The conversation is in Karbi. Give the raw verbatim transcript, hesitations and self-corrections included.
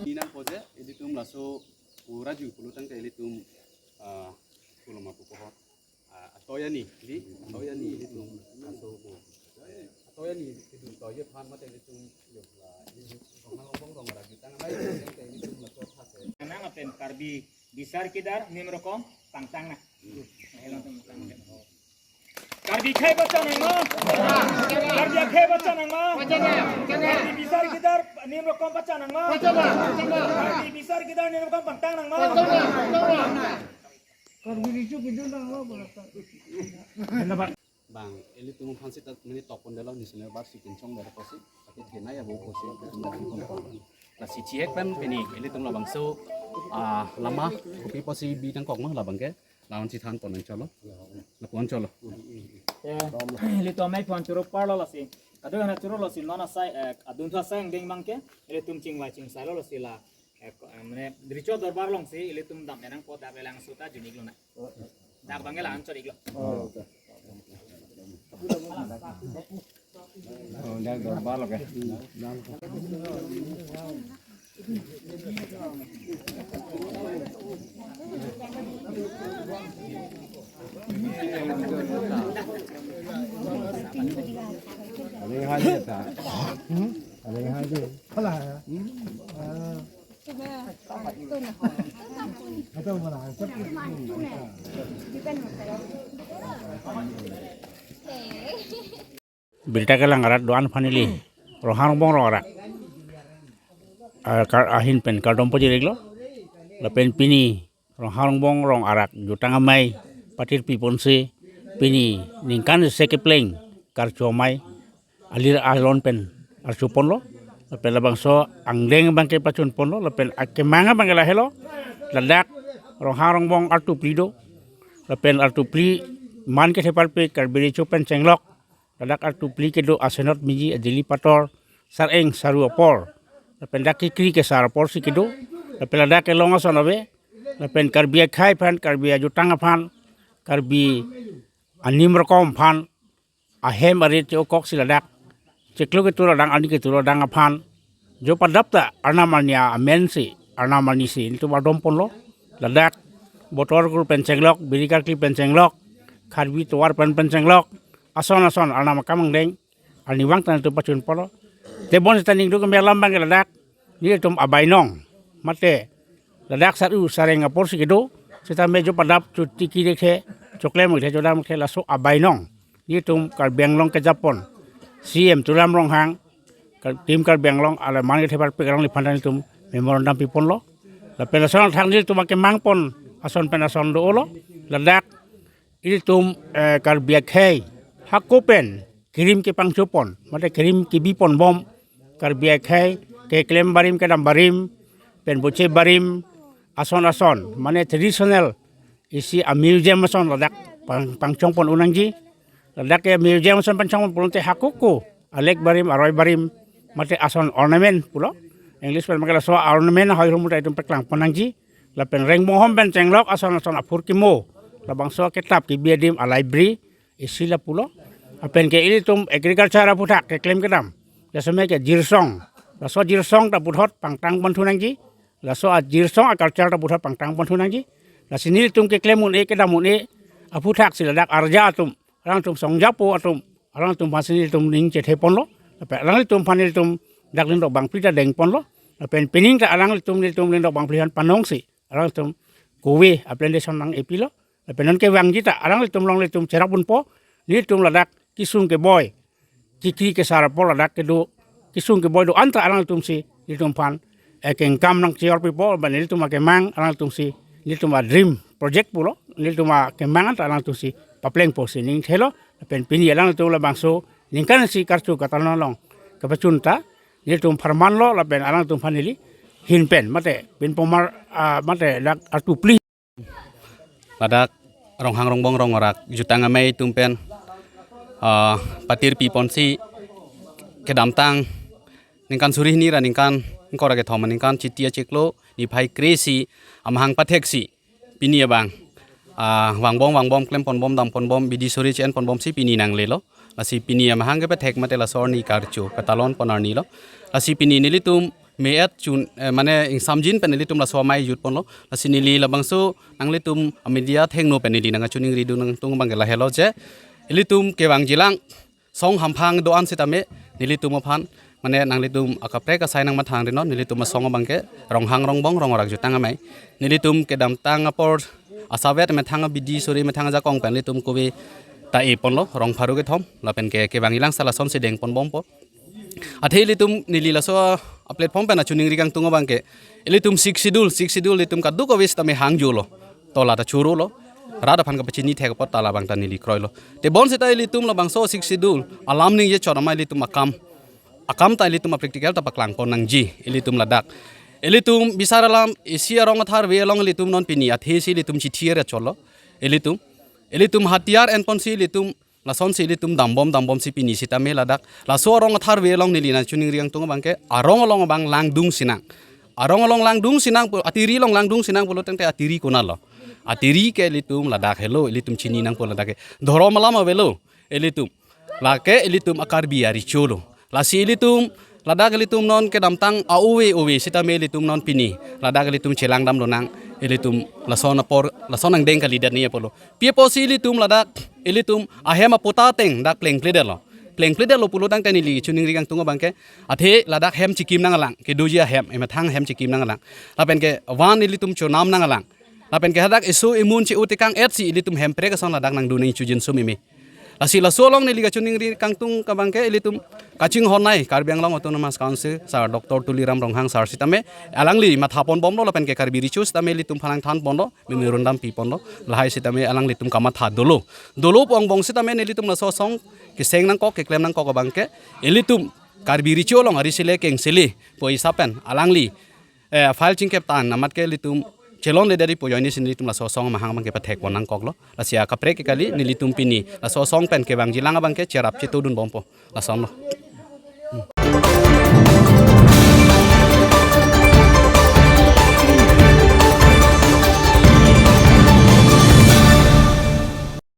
Ninang po je, ilitum laso pu Raju pulo tangte ilitum, ah, pulo ma pu pohot. Ah, atoya ni, di, atoya ni ilitum laso pu. Atoya ni ilitum toye phan mate ilitum yo la, ilitum Ronghang Rongbong Rong Arak jutang amei tangte ilitum laso thase. Nang lapen Karbi bisar kedar nim rokom pangtang nang. Karbi akhei pachanang ma? Karbi akhei pachanang ma? Karbi bisar kedar nim rokom pachanang ma? Karbi bisar kedar nim rokom pangtang nang ma? Bang, ilitum aphan seta mene tokpon delo, national bird si kinchong delo pusi, ake thenai abo pusi, lasi chihek pen pini ilitum labangso, ah, lama kopi pusi bi tangkok ma labang ke, lawan si than pon cholo, la pon cholo. Eh, ilitum amei pon choro parlo lasi, kadokave choro lasi non asai, eh, adun thu asai angdeng abang ke, ilitum chingvai chingsai lo lasi la, eh, ko-, eh, mane Recho Dorbar alongsi ilitum dam enang po, dam elang suta junik lo na. Dak abang ke la-an chot iklo. Oh, dak Dorbar lo ke. Ada yang hadir tak? Ada yang hadir. Alah. Hmm. Ah. Birta kelang arat do-an aphan ili Ronghang Rongbong Rong Arak, ah, kar-, ahin pen kardom pajir iklo. Lapen pini Ronghang Rongbong Rong Arak jutang amei patir pi ponsi pini ningkan isi kepleng karcho amei alir alon pen archo ponlo, lapen labangso angdeng abang ke pachun ponlo, lapen akemang abang ke lahelo, ladak Ronghang Rongbong artu phli do, lapen artu phli man kethe parpik Karbi Recho pen chenglok, ladak artu phli kedo asenot miji ajili pator, sareng saru apor, lapen dak kekri kesar apor si kedo, lapen ladak kelong ason ave, lapen Karbi akhei aphan, Karbi ajutang aphan, Karbi anim rokom aphan, ahem arit che-okok si ladak chiklo ketur adang, arni ketur adang aphan jo padap ta arnam arni amen si, arnam arni si nelitum ardom ponlo. Ladak botor kur pen chenglok, biri karkli pen chenglok, Karbi tovar pen pen chenglok, ason ason arnam akam angdeng arnivang ta nelitum pachun ponlo. Tebon seta ningduk keme alam abang ke ladak nelitum abainong mate ladak saru sareng apor si kedo, seta me jo padap chuti kiri khe, choklem khe, chodam khe, laso abainong nelitum Karbi Anglong kejapon C M Tuliram Ronghang, Kar-, Team Karbi Anglong, ala man kethe parpik alangliphan ta nelitum memorandum pi ponlo. Lapen lason athak nelitum akemang pon ason pen ason do-olo. Ladak ilitum, eh, Karbi akhei hako pen kerim kepangcho pon mate kerim kebi pon bom, Karbi akhei keklem barim, kedam barim, pen boche barim, ason ason mane traditional isi a-museum ason ladak pang-, pangchong pon un nangji. Ladak ke museum ason pangchong pon pulote hako ko alek barim, aroi barim, mate ason ornament pulo, English pen makala so ornament ahoi ahormu ta itum paklang pon nangji. Lapen rengmohom pen chenglok ason ason aphurkimo, labangso ketap kebi adim a-library isi lapulo. Lapen ke ilitum agriculture aphuthak keklem kedam, laso me ke jirsong, laso jirsong ta puthot pangtang pon thu nangji. Laso ajirsong a-culture ta puthot pangtang pon thu nangji. Lasi nelitum keklem un-e kedam un-e aphuthak si ladak arja atum, alangtum songjapo atum, alanglitum aphansi nelitum ning chethe ponlo. Lapen alanglitum aphan nelitum dak ling dok bangphli ta deng ponlo. Lapen pining ta alanglitum nelitum ling dok bangphli aphan panongsi alanglitum kove a-plantation nang-epilo. Lapen non kevangji ta alanglitum along nelitum cherap ponpo. Nelitum ladak kesung keboi, kekri kesar apor ladak kedo, kesung keboi do-an ta alanglitumsi nelitum aphan, eh, kengkam nang chior pipo, ba nelitum akemang alanglitumsi, nelitum a-dream project pulo, nelitum akemang anta alanglitumsi paplengpo pusi ning thelo. Lapen pini alanglitum labangso ningkan isi karcho katalon along kepachun ta nelitum pharman lo, lapen alanglitum aphan neli ahin pen mate pinpomar, ah, mate dak artu phli. Ladak Ronghang Rongbong Rong Arak Jutang Amei atum pen, ah, patirpi ponsi kedamtang ningkan suri hini ra ningkan ingkoi ra kethom aningkan Chiti achiklo niphai kre-isi amahang patheksi pini abang, ah, vangbom vangbom klem ponbom dam ponbom bidi suri che-en ponbomsi pini nanglelo. Lasi pini amahang kepathek mate laso arni karcho katalon pon arni lo. Lasi pini nelitum me-et chun, eh, mane ingsamjin pen nelitum laso amei jut ponlo. Lasi neli labangso nanglitum a-media athengno pen neli nangkachiningri dun nangtung abangke lahelo je, ilitum kevangjilang song hamphang do-an sitame nelitum aphan, mane nanglitum akaprek asai nangmathang ri non, nelitum asong abangke Ronghang Rongbong Rong Arak Jutang Amei. Nelitum kedamtang apor asavet methang bidi suri methang ajakong pen nelitum kove ta e ponlo, rong pharo kethom, lapen ke kevangjilang sa lasonsi deng ponbompo. Athe ilitum neli laso a-platform pen kachiningri kangtung abangke, ilitum Sixth Schedule, Sixth Schedule ilitum kadokave sitame hangjo lo. Tola ta choro lo. Rat aphan kapachini thek apot ta labang ta neli kroilo. Tebon seta ilitum labangso Sixth Schedule alam ningje chot amei ilitum akam, akam ta ilitum a-practical ta paklang pon nangji ilitum ladak. Ilitum bisar alam isi arong atharve along ilitum non pini athesi ilitum chithir chotlo. Ilitum, ilitum hatiyar en ponsi ilitum lasonsi ilitum dambom dambomsi pini sitame ladak laso arong atharve along neli nangchiningri kangtung abangke arong along abang langdung sinang. Arong along langdung sinang pu-, atiri along langdung sinang pulo tangte atiri konatlo? Atiri ke ilitum ladak helo, ilitum chini nangpo ladak ke. Dhorom alam avelo ilitum. Lake ilitum a-Karbi arecho lo. Lasi ilitum ladak ilitum non kedamtang a-ove ove sitame ilitum non pini ladak ilitum chelang dam lonang, ilitum lason apor, lason angdeng kalidet ni apotlo. Pi apotsi ilitum ladak ilitum ahem aputa ateng dak plengpledetlo. Plengpledetlo pulo tangte neli chiningri kangtung abangke, athe ladak hem chikim nanglang, kedoji ahem, emethang hem chikim nanglang. Lapen ke van ilitum chonam nanglang. Lapen ke hadak eso emun che-o tekang-etsi ilitum hemprek ason ladak nangdun nangchojin sumeme. Lasi laso along neli kachiningri kangtung abangke ilitum kachinghon nei Karbi Anglong Autonomous Council, Sir Doctor Tuliram Ronghang Sir sitame, alangli matha ponbomlo lapen ke Karbi recho sitame ilitum phanang than ponlo, memorandum pi ponlo, lahai sitame alanglitum kamatha dolo. Dolo pu angbong sitame nelitum laso asong keseng nangkok, keklem nangkok abangke, ilitum Karbi recho along ari sele keng sele pu isap pen alangli, eh, file chingkep tan amat ke ilitum chelonledet ri pu ajoine si nelitum laso asong amahang abangke pathek pon nangkoklo. Lasi akaprek ke kali, nelitum pini laso asong pen kevangjilang abangke cherap chetodun bompo. Lasonlo.